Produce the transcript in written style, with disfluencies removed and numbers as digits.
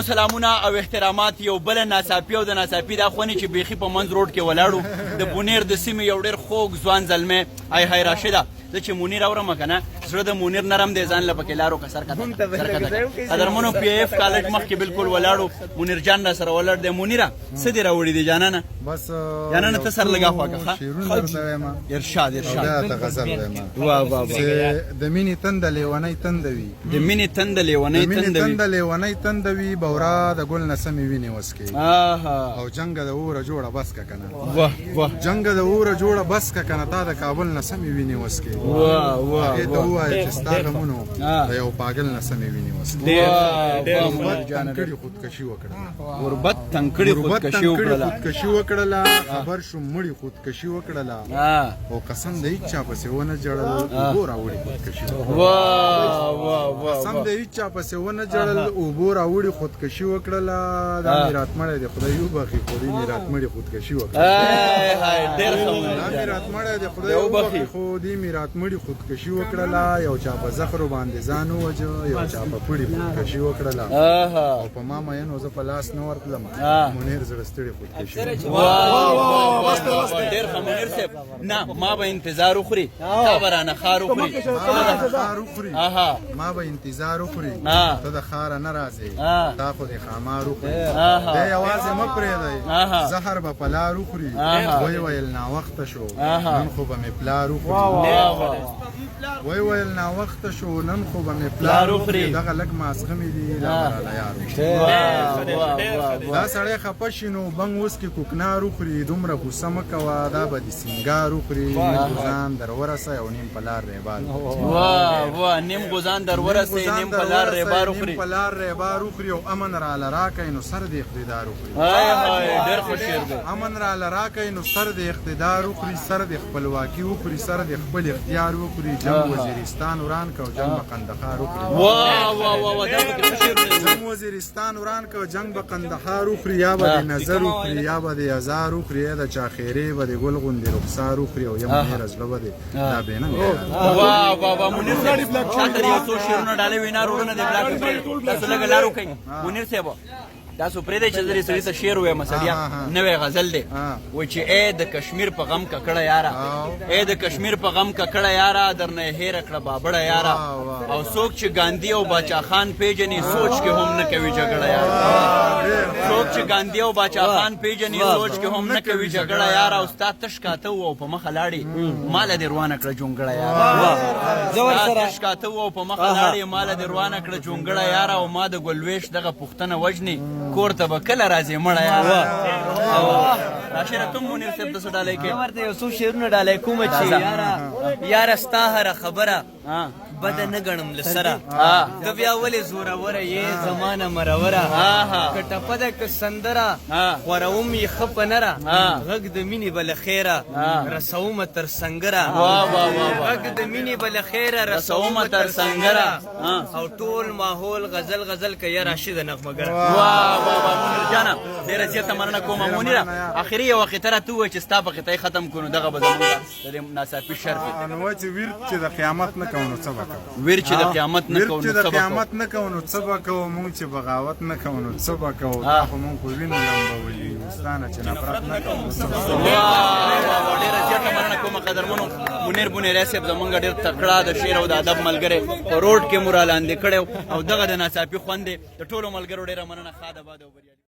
سلامونه او احترامات. یو بل ناڅاپي او د ناڅاپي دا خونې چې بیخي په منځ روډ کې ولاړو، د بونیر د سیمې یو ډېر خوږ ځوان زلمی. آی های راشده، زه چې منیر اورم که نه، زړه د منیر نرم دی، ځان له پکې لارو که سر کته. قدرمنو، پی ایف کالج مخکې بالکل ولاړو، منیر جان را سره ولاړ دی. منیره، څه دې راوړي دي جانانه؟ بس. جانانه، ته سر لګا خواږه، ښه؟ شعرونه درته وایم. ارشاد، ارشاد. بیا ته غزل وایم. واه واه واه! چې د مینې تنده لیونۍ تنده وي. د مینې تنده لیونۍ د مینې تنده وي. تنده لیونۍ تنده وي، بورا د ګل نسمې وینې وسکي. او جنګ د اوره جوړه بس که کنه. واه واه! جنګ د اوره جوړه بس که کنه، تا د کابل نسمې وینې وسکي. واه واه! هغې ته ووایه چې ستا غمونو د یو پاګل نسمې وینې وسکي. واه واه، منیر غربت جانه! تنګ کړي، خودکشي وکړه. غربت تنګ کړي، غربت خودکشي تنګ کړي، وکړله. خودکشي وکړله، خبر شو مړي، خودکشي وکړله. او قسم د هیڅ چا پسې ونه ژړل، اوبو راوړي، خودکشي وکړله. واه واه واه! قسم د هیڅ چا پسې ونه ژړل، اوبو راوړي، خودکشي وکړله. دا میرات مړی دی، خدای وبخښي، خو دې میرات مړي خودکشي وکړه. های های، ډېر ښه منیر دا جان. میرات مړی دی، خدای وبخښي. وبخښي، خو دې میرات مړي خودکشي وکړله. یو چا په زخرو باندې ځان ووجه، یو چا په پړي خودکشي وکړله. او په ما مین، زه په لاس نه ورتلم، منیر زړه ستړي خودکشي وکړه. واه واه واه، ډېر ښه منیر صاحب. نه ما به انتظار وخوري، تا به رانه خار وخوري. ما به خار وخوري. ما به انتظار وخوري، ته د خاره نه راځې، تا خو دې خامار وخوري. دی یوازې مه پرېږدئ، زهر به په لار وخوري. وی ویل ناوخته شو، نن خو به مې پلار وخوري. واه واه! وی ویل ناوخته شو، نن خو به مې پلار پلار وخوري. وخوري. دغه لږ مازغه مې دي، دا به راله یار وخوري. واه واه واه! دا سړی خفه شي نو بنګ اوس کې کوکنار وخوري. دومره غوسه مه کوه، دا به د سینګار وخوري. نیم ګوزان در ورسه او نیم په لار ریبار وخوري. واه واه، نیم ګوزان در ورسې، نیم په لار ریبار نیم وخوري. په لار ریبار وخوري. او امن راله راکئ نو سر د اقتدار وخوري. های های، ډېر ښه شعر دی. امن راله راکئ نو سر د اقتدار وخوري، سر د خپلواکي وخوري، سر د خپل اختیار وخوري. جنګ وزیرستان وران که او جنګ به قندهار وخوري. واه واه واه واه، دا پکې ښه شعر دی. جنګ وزیرستان وران که، جنګ به قندهار وخوري. یا به د نظر وخوري، یا به د ازار وخوري، د چا خیرې به د ګل غوندې رخسار وخوري. او یم منیر زړه به دې دا بې ننګه یار. واه واه واه! منیر صاحب، چاته یو څو شعرونه ډالۍ وینا روړونه دی بلاک کړي، تاسو لږه لار وکړئ. منیر صاحب، تاسو پرې دی چې زه سړي ته شعر وایم. سړیا، نوې غزل دی. و چې اے د کشمیر په غم ککړه یارا، اے د کشمیر په غم ککړه یارا، درنه هیر کړه بابړه یارا. او څوک چې ګاندی او باچا خان پیژني، سوچ کې هم نه کوي جګړه یارا. څوک چې ګاندی او باچا خان پیژني، سوچ کې هم نه کوي جګړه یارا. او ستا تش کاته او په مخه لاړې، مال دې روانه کړه جونګړه یارا. زور سره. تش کاته او په مخه لاړې، مال دې روانه کړه جونګړه یارا. او ما د ګلویش دغه پښتنه وجني، کور ته به کله راځې مړه یارا. او راشره تم منیر صاحب ته څه ډالۍ کې؟ ورته یو څو شعرونه ډالۍ کوم چې یارا یارا، ستا هره خبره بد نه ګڼم لسره، ته بیا ولې زوروره یې زمانه مروره؟ که ټپه ده که سندره، خوروم یې ښه په نره. غږ د مینې به له خیره رسومه تر سنګره. واه واه واه! غږ د مینې به له خیره رسومه تر سنګره. او ټول ماحول غزل غزل که یا راشد نغمهګره. واه واه واه، منیر جانه، ډېره زیاته مننه کوم. منیره، اخري یوه قطعه راته ووایه چې ستا په قطعه ختم کړو، دغه به زمونږ د دې ناڅاپي شرط وي. نو چې ویر چې د قیامت نه کوو نو څه به کوو؟ ویر چې د قیامت نه ویر کوو چې نو د څه به کوو؟ قیامت نه کوو نو څه به کوو؟ مونږ چې بغاوت نه کوو نو څه به کوو؟ دا خو مونږ خو وینو لمبولي، ستانه چې نفرت نه کوو نو څه به کوو؟ واه واه واه، ډېره زیاته مننه کوم قدرمنو. منیر بونیری صاحب زمونږ ډېر تکړه د شعر او د ادب ملګری، په روډ کې مو را لاندې کړی او دغه د ناڅاپي خوند دی. د ټولو ملګرو ډېره مننه. ښاد آباد او بریالي.